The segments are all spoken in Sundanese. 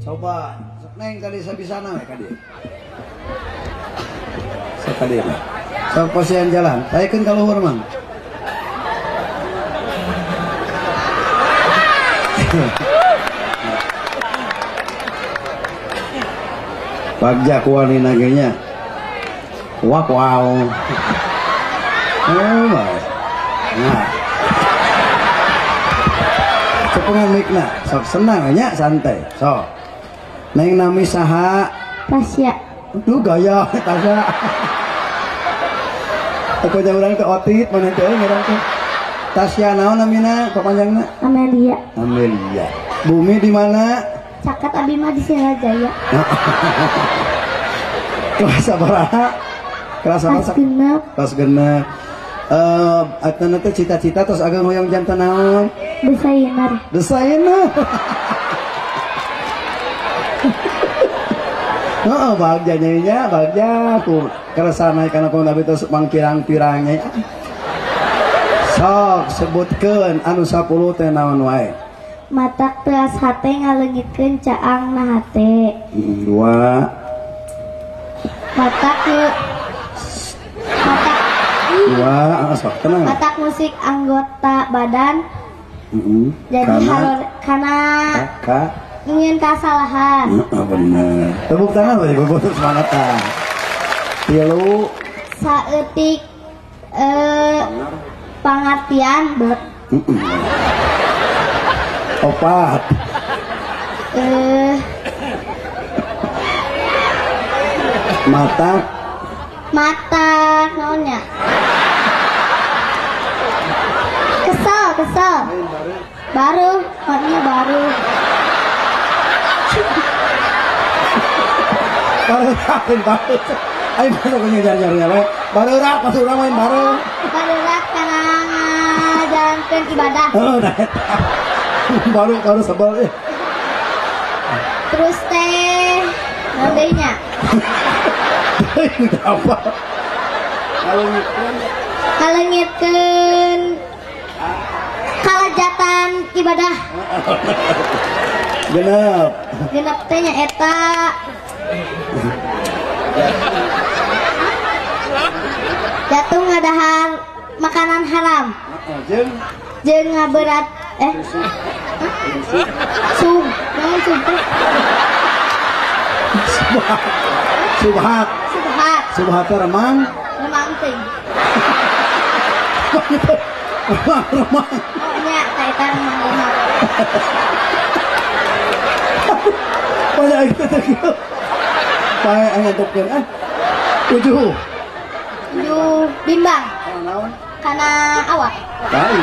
Coba sok neng kali sabisana we ka dieu. Sok ka dieu. Sok pasian jalan, taikeun ka luhur mang. Bagja kuani nagenya. Wak wow. Oh, nah. Cepengan mikna, sok senang nya santai. Sok. Neng nami saha? Tasya. Duh gaya Tasya. Aku urang teh otit mana teh urang teh. Tasya naon namina papanjangna? Amelia. Amelia. Bumi di mana? Caket abi mah di Sirajaya. Kelas sabaraha? Kelas sabaraha? Kelas genep. Kelas genep. Atana teh cita-cita terus agak hoyong jantan naon? Desainer. Desainer. Heeh, bagja nyanyinya, bagja ku keresana kana ku nabi terus mangpirang-pirangnya. Sok sebutkeun anu 10 teh naon wae. Matak teas hate ngaleungitkeun caang na hate. Dua. Matak matak dua, sok tenang. Matak musik anggota badan. Jadi harus kana ingin kasalahan. Bener. Tepuk tangan bagi ibu semangat. Tilu. Saeutik pangartian bet. Opat. Mata. Mata naonnya? Kesel, kesel. Baru, maknya baru. Baru rakin baru. Ayo masuk ke nyari-nyari we. Baru rak masuk urang main baru. Baru rak kana ngajalankeun ibadah. Heeh, nah eta. Baru baru sebel. Terus teh naon deui nya? Apa? Ngaleungitkeun kalajatan ibadah. Genep. Genep teh nya eta. Jatuh ngadahar makanan haram. Jeung jeung ngaberat sub naon sub teh? Subhat. Subhat. Subhat teh remang. Remang teuing. Remang remang. Oh nya ta eta remang remang. Banyak itu teh kieu. Pae ngantukkeun ah. Tujuh. Tujuh bimbang. Naon? Kana awak. Lain.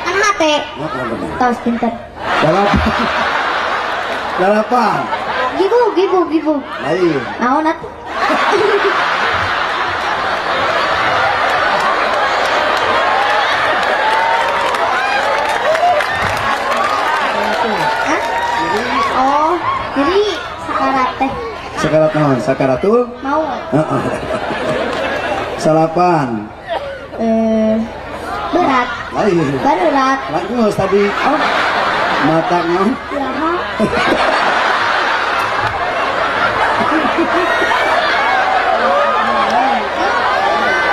Kana hate. Tos pinter. Dalapan. Dalapan. Gibu, gibu, gibu. Lain. Naon atuh? Hah? Oh, jadi sakarat teh. Sakarat naon? Sakaratul? Maut. Heeh. Salapan. Berat. Lain. Berat. Lain tadi. Oh. Mata naon? Ya.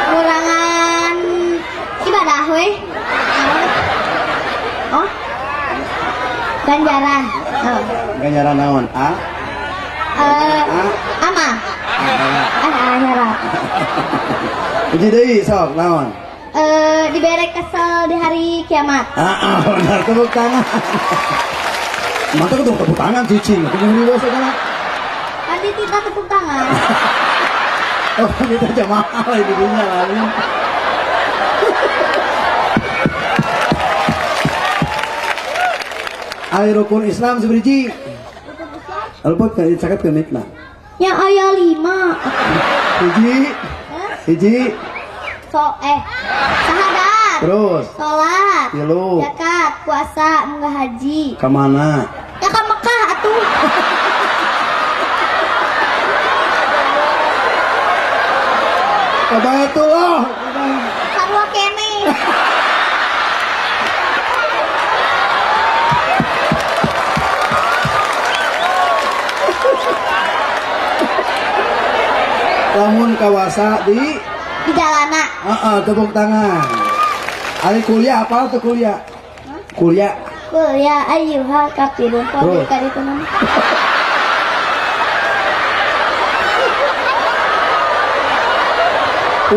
Ngurangan ibadah we. Oh. Ganjaran. Oh. Ganjaran naon? A. Ama. Akhirat. Hiji deui sok naon? Dibere kesel di hari kiamat. Heeh, benar tepuk tangan. Mantap tuh tepuk tangan cicing. Kudu segala. Tadi kita tepuk tangan. Oh, kita jamaah lah di dunia lain. Ari rukun Islam seberiji. Alpot ka caket ke mikna. Ya aya 5. Hiji. Hiji. So syahadat. Terus. Salat. Tilu. Zakat, puasa, munggah haji. Ka mana? Ya ka Mekah atuh. Ka Baitullah. Sarua keneh. Lamun kawasa di jalana. Heeh, tepuk tangan. Ari kuliah apa tuh kuliah? Hah? Kuliah. Kuliah ayyuhal kafirun. Terus. Ka ditu mah.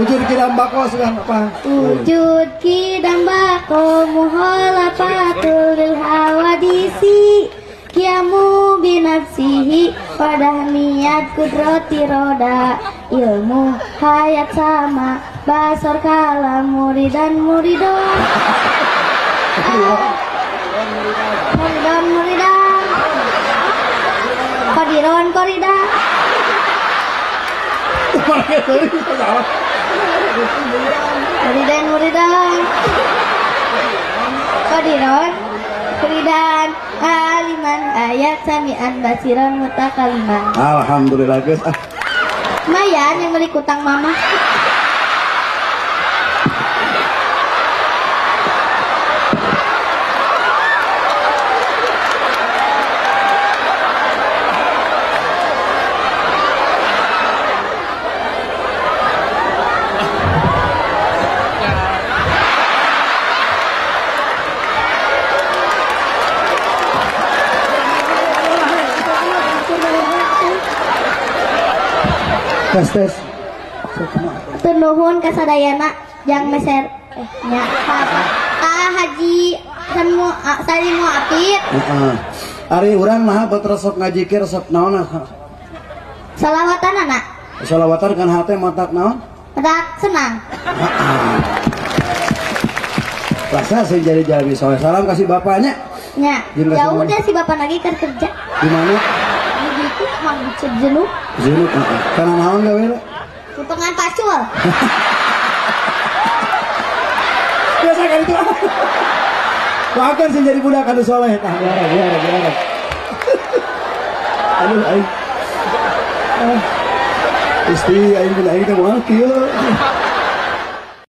Wujud kidam bako sudah apa? Wujud kidam bako muhalafatul lil hawadisi kiamu binafsihi padahmiyat kudrati roda ilmu hayat sama basor kalam muridan muridon muridan muridan kodiron koridan muridan muridan kodiron koridan aliman ayat samian basiron mutakaliman. Alhamdulillah guys. Ah. Lumayan yang beli kutang mama. Tes tes. Nuhun kasadayana jang meser nya ka Haji Salimu Salimu Apit. Heeh. Ari urang mah bet resep ngajikir resep naon? Salawatan anak. Salawatan kan hate matak naon? Matak senang. Heeh. Rasa sing jadi jalmi soleh. Salam kasih bapaknya. Nya. Jauh deh si bapak lagi kan kerja. Di mana? Itu mah jenuh. Jenuh, heeh. Kana naon gawe? Potongan pacul. Biasa kan itu. Bahkan sih jadi budak anu soleh. Tah, biar. Aduh aing. Istri aing budak aing teh moal kieu.